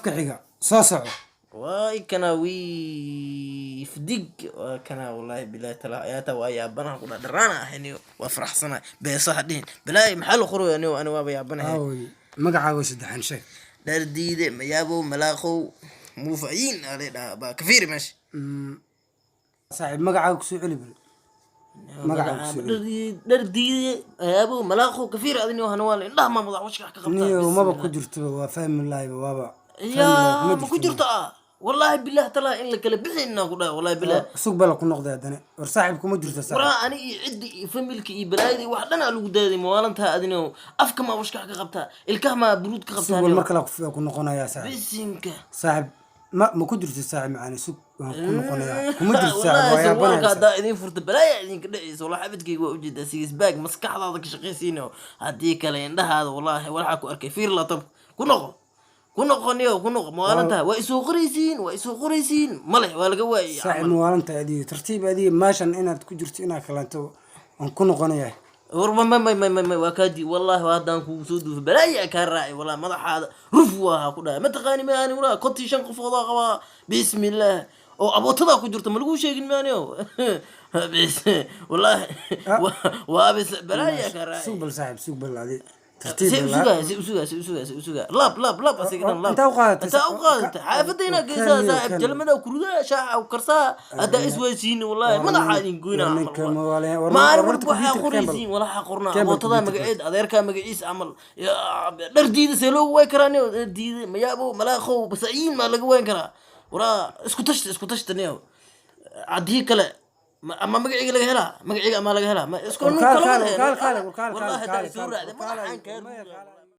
Qofka xiga soo soco. Waay, kana wiifdig waa kana. Wallahi bilahi tala ayaata waa yaabanaha ku dhadharaana ah niyo. Waa faraxsanahay. Beesaha dhihin bilahi, maxaa la qoraya niyo? Ani waaba yaabanahay. Aawey, magacaaga saddexan sheeg. Dhardiide, Mayaabow, Malaaqow, Muufaciin aa lay dhahaa. Baa ka fiiri meesha. Saaxiib, magacaaga kusoo celi bal, magacaaga kusoo celi. Dhardiide, Mayaabow, Malaaqow, ka fiiri adin hana. Waa indhaha maa madax washka ka qabtaa? Niyo, maba ku jirtoba. Waa fahmi lahayba, waaba Yaa, ma ku jirto ah? Wallahi bilah talaa in la kala bixinaa ku dhahay, wallahi bilah. Sug bala ku noqday haddana. War saaxiib, kuma jirto saaxiib. Waraa, ani iyo ciddi iyo familka iyo balaayada iyo wax dhan aa lagu daaday. Mawaalantaha adino, afka maa washkax ka qabtaa? Ilkaha maa buruud ka Sug qabtaa? bal mar kale ku noqonayaa, saaxiib. Bisinka. Saaxiib, ma ku jirto, saaxiib macaani. Sug, waan ku noqonayaa. Kuma jirto, saaxiib. Wallahi Waa yaabanaya. Sarwaalka haddaa idiin furta, balaaya idinka dhacaysa wallahi. Xabadkayga waa ujeedaa, six pack. Maskaxdaada ka shaqaysiino, haddii kale indhahaada wallahi waxaa ku arkay. Fiir laptop ku noqo, ku noqo niyo, ku noqo. Mawaalantaha waa isoo qoraysiin, waa isoo qoraysiin. Male, waa laga waayay. Saaxiib, camal. Mawaalanta adiga, tartiib adiga. Meeshan inaad ku jirto inaad kaleento waan ku noqonayaa. Warba may may may may may, waa kaadi wallahi. Waa haddaan kugu soo duufay, balaaya kaa raacay wallahi. Madaxaada ruf waa ku dhahay. Ma taqaani maani walaa 55 qofood oo qabaa. Bismillaah, oo abootadaa ku jirta ma lagu sheegin maaniyo? Bis wallahi, waa bis, balaaya kaa raacay. Sug bal saaxiib, sug bal adi, tartiib. Si Bal usugaa, si usugaa, si usugaa, si usugaa. Laab laab laab, asiga dhan laab. Intaa u qaadatay? Intaa u qaadatay xaafadda inaa geysaa, saaxiib. Jalmada kurudaa, shaaca karsaa, haddaa isweysiin wallahi madaxa idin goynaa. War ninka Camal war maalin war walba waxaa computer keen bal. qoraysiin walaxa qornaa. Keen bal Abootadaa computer. magaceed, adeerkaa magaciisa camal. Dhardiida see loogu waay karaa niyo? Dhardiida, Mayaabo, Malaaqow, Basaciin maa laga wayn karaa? Waraa, isku tashta, isku tashta niyo. Haddii kale ama magaciga laga helaa, magaciga amaa laga helaa, ma isku War nu kaal, kala kaal, wada kaal, kaal, war kaal, wallahi kaal, haddaa isoo kaal, raacday war kaal, madaxaan kaa maya, ruugaa. Kaal.